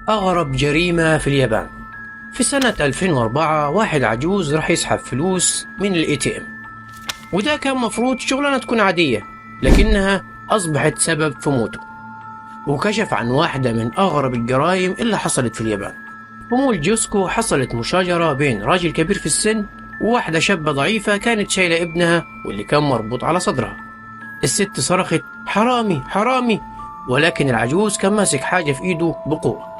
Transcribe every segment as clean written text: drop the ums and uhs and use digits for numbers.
أغرب جريمة في اليابان. في سنة 2004 واحد عجوز راح يسحب فلوس من ال ATM، وده كان مفروض شغلانة تكون عادية، لكنها أصبحت سبب في موته، وكشف عن واحدة من أغرب الجرائم اللي حصلت في اليابان. في مول جوسكو حصلت مشاجرة بين راجل كبير في السن وواحدة شابة ضعيفة كانت شايلة ابنها واللي كان مربوط على صدرها. الست صرخت حرامي حرامي، ولكن العجوز كان ماسك حاجة في ايده بقوة.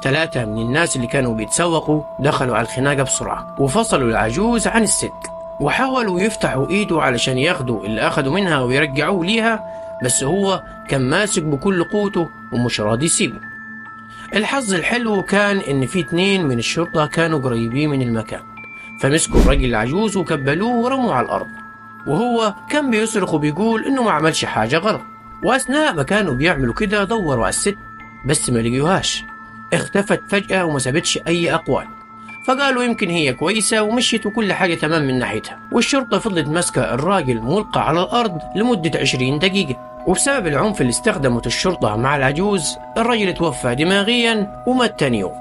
3 من الناس اللي كانوا بيتسوقوا دخلوا على الخناقة بسرعة وفصلوا العجوز عن الست، وحاولوا يفتحوا ايده علشان ياخدوا اللي اخدوا منها ويرجعوه ليها، بس هو كان ماسك بكل قوته ومش راضي يسيبه. الحظ الحلو كان ان في 2 من الشرطة كانوا قريبين من المكان، فمسكوا الراجل العجوز وكبلوه ورموه على الارض، وهو كان بيصرخ وبيقول انه ما عملش حاجة غلط. واثناء ما كانوا بيعملوا كده دوروا على الست بس ما لقيوهاش، اختفت فجأة وما سابتش اي اقوال، فقالوا يمكن هي كويسة ومشيت وكل حاجة تمام من ناحيتها. والشرطة فضلت ماسكة الراجل ملقى على الأرض لمدة 20 دقيقة، وبسبب العنف اللي استخدمته الشرطة مع العجوز الراجل توفى دماغيا ومات تاني يوم.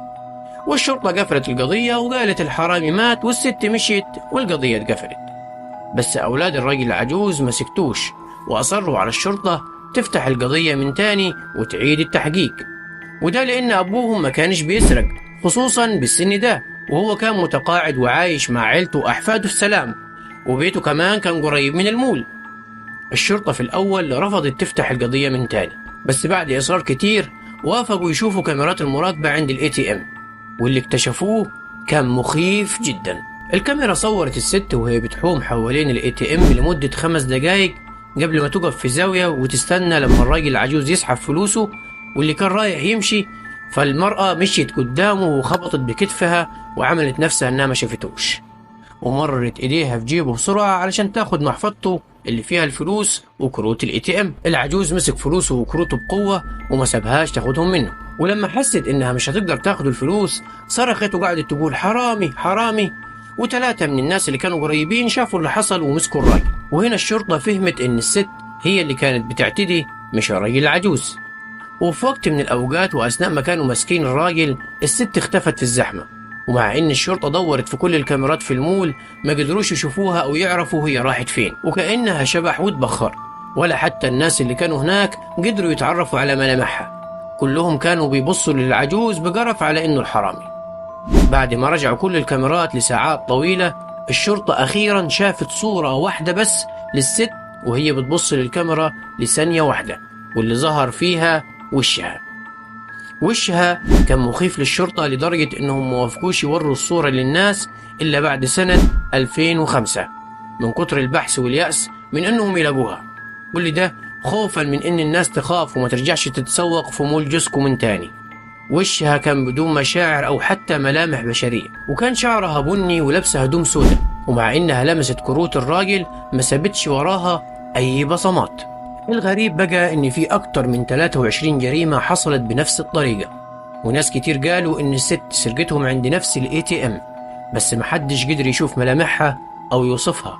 والشرطة قفلت القضية وقالت الحرامي مات والست مشيت والقضية اتقفلت. بس أولاد الراجل العجوز ما سكتوش وأصروا على الشرطة تفتح القضية من تاني وتعيد التحقيق، وده لأن أبوهم ما كانش بيسرق خصوصا بالسن ده، وهو كان متقاعد وعايش مع عيلته وأحفاده السلام، وبيته كمان كان قريب من المول. الشرطة في الأول رفضت تفتح القضية من تاني، بس بعد إصرار كتير وافقوا يشوفوا كاميرات المراقبة عند ال ATM، واللي اكتشفوه كان مخيف جدا. الكاميرا صورت الست وهي بتحوم حوالين ال ATM لمدة 5 دقايق قبل ما تقف في زاوية وتستنى لما الراجل العجوز يسحب فلوسه واللي كان رايح يمشي، فالمرأة مشيت قدامه وخبطت بكتفها وعملت نفسها انها ما شافتوش، ومررت ايديها في جيبه بسرعة علشان تاخد محفظته اللي فيها الفلوس وكروت ال ATM. العجوز مسك فلوسه وكروته بقوة وما سابهاش تاخدهم منه، ولما حست انها مش هتقدر تاخد الفلوس صرخت وقعدت تقول حرامي حرامي. و3 من الناس اللي كانوا قريبين شافوا اللي حصل ومسكوا الراجل، وهنا الشرطة فهمت ان الست هي اللي كانت بتعتدي مش الراجل العجوز. وفي وقت من الأوقات وأثناء ما كانوا ماسكين الراجل الست اختفت في الزحمة، ومع إن الشرطة دورت في كل الكاميرات في المول ما قدروش يشوفوها أو يعرفوا هي راحت فين، وكأنها شبح واتبخر، ولا حتى الناس اللي كانوا هناك قدروا يتعرفوا على ملامحها، كلهم كانوا بيبصوا للعجوز بقرف على إنه الحرامي. بعد ما رجعوا كل الكاميرات لساعات طويلة الشرطة أخيرا شافت صورة واحدة بس للست وهي بتبص للكاميرا لثانية واحدة، واللي ظهر فيها وشها. وشها كان مخيف للشرطة لدرجة انهم موافقوش يوروا الصورة للناس الا بعد سنة 2005 من كتر البحث واليأس من انهم يلاقوها، كل ده خوفا من ان الناس تخاف وما ترجعش تتسوق في مول جوسكو من تاني. وشها كان بدون مشاعر او حتى ملامح بشرية، وكان شعرها بني ولابسة هدوم سودة، ومع انها لمست كروت الراجل ما سابتش وراها اي بصمات. الغريب بقى ان في اكتر من 23 جريمة حصلت بنفس الطريقة، وناس كتير قالوا ان الست سرقتهم عند نفس ال ATM، بس محدش قدر يشوف ملامحها او يوصفها.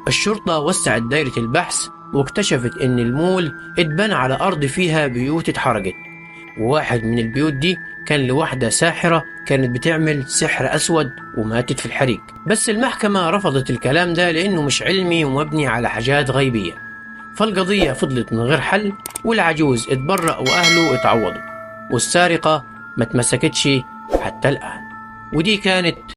الشرطة وسعت دايرة البحث واكتشفت ان المول اتبنى على ارض فيها بيوت اتحرقت، وواحد من البيوت دي كان لوحدة ساحرة كانت بتعمل سحر أسود وماتت في الحريق. بس المحكمة رفضت الكلام ده لأنه مش علمي ومبني على حاجات غيبية، فالقضية فضلت من غير حل، والعجوز اتبرأ وأهله اتعوضوا، والسارقة ما اتمسكتش حتى الآن. ودي كانت